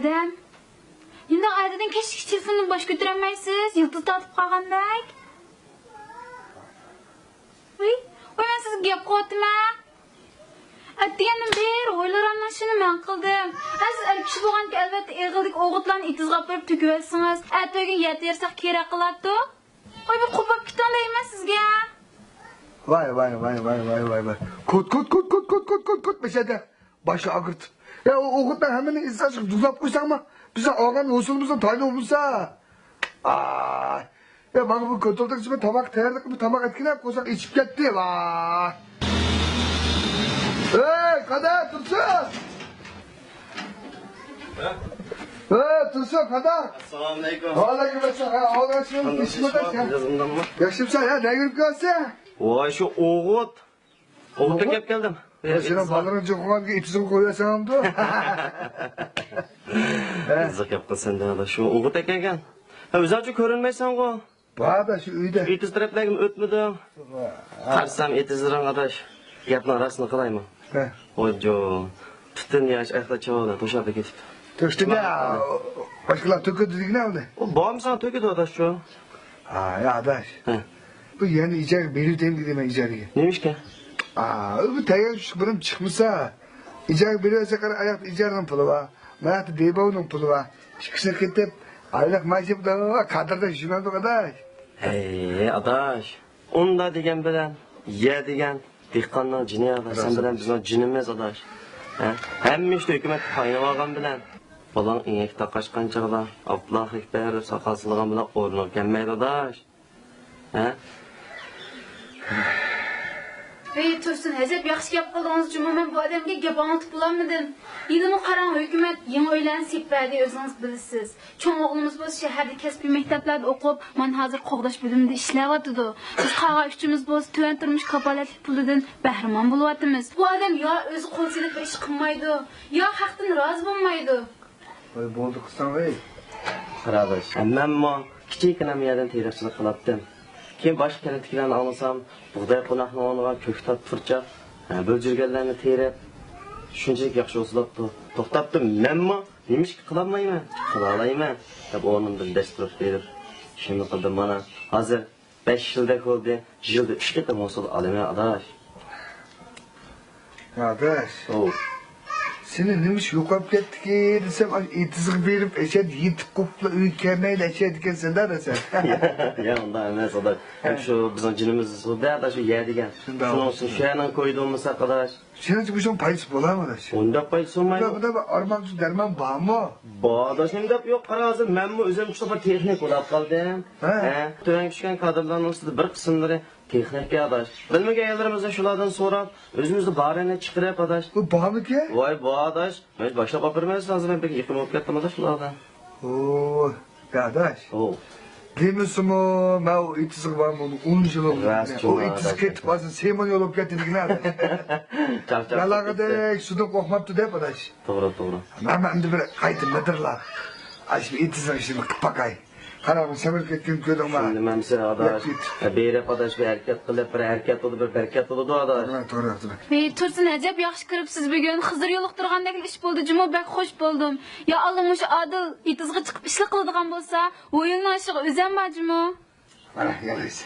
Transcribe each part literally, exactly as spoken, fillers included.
دەم. نېمانداق ئەتىدىن كەچكىچە تېلېفوندىن باش كۆتۈرەلمەيسىز؟ يىلتىز تارتىپ قالغاندەك. ۋىي، ۋىي، مەن سىزگە گەپ قىلىۋاتىمەن. ئەتىگەندىن بېرى ھويلىراننىڭ ئىشىنى مەن قىلدىم. ھە، سىز ئەر كىشى بولغاندىكىن، ئەلۋەتتە، ئېغىلدىكى ئوغۇتلارنى ئېتىزغا ئاپىرىپ تۆكۈۋەتسىڭىز، ئەتە ئۆگۈن يەر تېرىساق كېرەك قىلاتتۇق. ۋاي، بىر قوپۇپ كېتىڭ دەيمەن سىزگە. ۋاي، ۋاي، ۋاي. كوت، كوت، كوت. باشا ئاغرىتىپ. يا، ئۇ ئوغۇتنىڭ ھەممىنى ئىزدەشكە دۇزاپ قويساڭما؟ بىزنىڭ ئالغان ھوسۇلىمىزنىڭ تايىنى بولمىسا. ئاي. يا، مانا بۇ كوتۇلدىكى تاماق تەييارلىق، بۇ تاماق ئەتكىنە قويساق ئېچىپ كەتتى. ۋاي. ئەي، قادا، تۇرسۇن! ئەي، تۇرسۇن، قادا! ئەسسالامۇئەلەيكۇم. ۋەئەلەيكۇم ئەسسالام. ھە، ھاۋا ئەسسالام. قانداق ئىشلار؟ ياخشىمۇ؟ ياخشىمۇسەن؟ ھە، نەگە كىرىپ كەلسەن؟ ۋاي، شۇ ئوغۇت. ئوغۇتقا كەپ كەلدىم. ۋاي، سېنىڭ بالىلىرىڭ چوقۇنغانكى ئېتىزىڭ قويۇۋەتسەڭ بولامدۇ؟ قىزىق گەپ قىلسەن دە، ئاداش. شۇ ئوغۇت ئەكەلگەن. ھە، ئۆزۈڭچۇ كۆرۈنمەيسەنغۇ. بار ئاداش، شۇ ئۆيدە. ئېتىز تەرەپلەرگىمۇ ئۆتمىدىڭ؟ ھە. قارىسام، ئېتىزلىرىڭ، ئاداش. گەپنىڭ راستىنى قىلايمۇ؟ ھە. ۋاججو، پۈتۈن ياش ئەخلەت چاۋالار توشاپلا كېتىپتۇ. توشتى-دە، باشقىلار تۆكۈلدى دېگىنە ئۇنى. ئۇ بارمىساڭ تۆكىدۇ، ئاداش، شۇ. ھا، يا ئاداش. ھە. بۇ يەرنى ئىجارىگە بېرىۋېتەيمۇ دېدىم مەن ئىجارىگە. نېمىشقا؟ ئا، بۇ تەييار چۈشلۈك بىرىم چىقمىسا، ئىجارىگە بېرىۋەتسە قارا، ئاياقتا ئىجارىنىڭ پۇلى بار. ماياقتا دېبوۋنىڭ پۇلى بار. ئىككىسىنى قېتىپ، ئايلىق مائاش يەپ، قادىرداش يۈرمەمدۇق ئاداش. ھەي، ئاداش. ئۇندا دېگەن بىلەن، يە دېگەن، دېھقاننىڭ جېنى ئاداش. سەن بىلەن بىزنىڭ جېنىمىز ئاداش. ھە؟ ھەممە ئىشتا ھۆكۈمەتكە تايىنىۋالغان بىلەن، بالاڭ ئېڭەك تاقاشقان چېغىدا، ئابدۇللا ئەكبەر دەپ ساقال سىلىغان بىلەن ئورنىغا كەلمەيدۇ ئاداش. ھە؟ ھەي، تۇرسۇن، ئەجەب ياخشى گەپ قىلدىڭىز جۇمۇ، مەن بۇ ئادەمگە گەپ ئاڭلىتىپ بولالمىدىم. ھېلىمۇ قاراڭ، ھۆكۈمەت يېڭى ئۆيلەرنى سېلىپ بەردى، ئۆزىڭىز بىلىسىز. چوڭ ئوغلىمىز بولسا شەھەردە كەسپىي مەكتەپلەردە ئوقۇپ، مانا ھازىر قوغداش بۆلۈمىدە ئىشلەۋاتىدۇ. بىز قالغان ئۈچىمىز بولسا تۆۋەن تۇرمۇش كاپالەتلىك پۇلىدىن بەھرىمەن بولۇۋاتىمىز. بۇ ئادەم يا ئۆزى قول سېلىپ بىر ئىش قىلمايدۇ، يا خەقتىن رازى بولمايدۇ. ۋاي، بولدى قىلساڭ، ۋەي. قارا ئاداش، مەنمۇ كىچىككىنە يەردىن تېرىقچىلىق قىلاتتىم. كېيىن باشقا كەنتتىكىلەرنى ئاڭلىسام، بۇغداي قوناقنىڭ ئورنىغا كۆكتات، پۇرچاق، ھە، بۆلجۈرگەنلەرنى تېرىپ، شۇنچىلىك ياخشى ھوسۇل ئاپتۇ. توختاپتۇ، مەنمۇ نېمىشقا قىلالمايمەن؟ قىلالايمەن، دەپ ئورنۇمدىن دەس تۇرۇپ بېرىپ، شۇنى قىلدىم. مانا، ھازىر بەش يىلدەك بولدى، يىلدا ئۈچ قېتىم ھوسۇل ئالىمەن، ئاداش. ئاداش. ئوۋ. سېنى نېمە ئىش يوقاپ كەتتىكى دېسەم، ئاشۇ ئېتىزغا بېرىپ، ئەشەدە يېتىپ قوپلا ئۆيگە كەلمەيلا ئەشەدە ئىكەنسەن-دە، دەسەن. يا، ئۇنداق ئەمەس، ئاداش. ھە. شۇ بىزنىڭ جېنىمىز سۇدا، ئاداش، شۇ يەر دېگەن. شۇنداق. شۇنىڭ ئۈچۈن شۇ يەرنىڭ كويىدا بولمىسا، ئاداش. سېنىڭچە بۇ ئىشنىڭ پايدىسى بولامۇ، ئاداش؟ ئۇنداق پايدىسى بولمايدۇ. بۇندا، بۇندا بىر ئارمان ئۈچۈن دەرمان بارمۇ؟ بار، ئاداش، نېمە دەپ يوق؟ قارا، ھازىر مەنمۇ ئۆزۈم شۇنداق بىر تېخنىك بولۇپ قالدىم. ھە. ھە، تۆۋەن چۈشكەن كادىرلارنىڭ ئۈستىدە بىر قىسىملىرى تېخنىككە ئاداش. بىلمىگەن يەرلىرىمىزنى شۇلاردىن سوراپ، ئۆزىمىزدە بارىنى چىقىرىپ ئاداش. بۇ بارمىكەن؟ ۋاي، بار ئاداش. مەن باشلاپ ئاپىرىمەن، ھازىر مەن بەك يېقىن بولۇپ كەتتىم ئاداش شۇلاردا. ئوي، يا ئاداش. ئوۋ. دېمىسىمۇ، مەن ئۇ ئېتىزغا بارمىغىنىمغا ئون يىل بولدى. راست ئۇ جۇمۇ ئېتىز ئاداش. كېتىپ قالسا، سېمون يول بولۇپ كەتتى دېگىنە ئاداش. چاقچاق يالاغىدەك سۇدىن قورقماپتۇ دەپ ئاداش. توغرا، توغرا. مەن ئەمدى بىر قايتا مىدىرلاپ، ئاشۇ ئېتىزنىڭ ئىشىنى قىلىپ باقاي. قاراڭ، سەۋر كەتكىنىمنى كۆردۈڭما؟ چۈشەندىم ئەمىسە ئاداش. يەپ كېت. بېرىپ ئاداش، بىر ھەرىكەت قىلىپ، بىر ھەرىكەت بولىدۇ، بىر بەرىكەت بولىدۇ ئاداش. توغرا، توغرا، توغرا. ھېي، تۇرسۇن، ئەجەب ياخشى كىرىپسىز بۈگۈن. خىزىر يولۇقتۇرغاندەكلا ئىش بولدى جۇمۇ، بەك خوش بولدۇم. يا ئاللا، مۇشۇ ئادىل ئېتىزغا چىقىپ ئىشلار قىلىدىغان بولسا، ھويلىنىڭ ئىشىغا ئۆزەم بار جۇمۇ. مانا، يالايسى.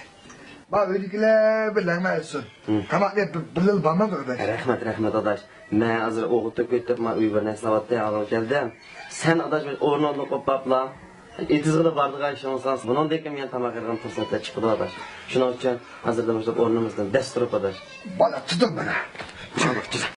ما ئۆيدىكىلەر بىر لەڭمە ئەتسۇن. ھىم. تاماق يەپ بىر، بىرلىلا بارمامدۇق ئاداش؟ رەھمەت، رەھمەت ئاداش. مەن ھازىر ئوغۇت تۆكۈۋېتىپ، ما ئۆي بىر نەرسە ئاۋاتتى، ھازىر كەلدىم. سەن ئاداش ئورنۇڭدىن قوپۇپلا، ئېتىزغىلا بارىدىغان ئىشىڭ بولسا، بۇنىڭدىن كېيىن مېنىڭ تاماق يەيدىغان پۇرسەتلەر چىقىدۇ ئاداش. شۇنىڭ ئۈچۈن ھازىردىن باشلاپ ئورنىمىزدىن دەس تۇرۇپ ئاداش. بالا تۇتۇڭ مانا. تۇتۇڭ، تۇتۇڭ.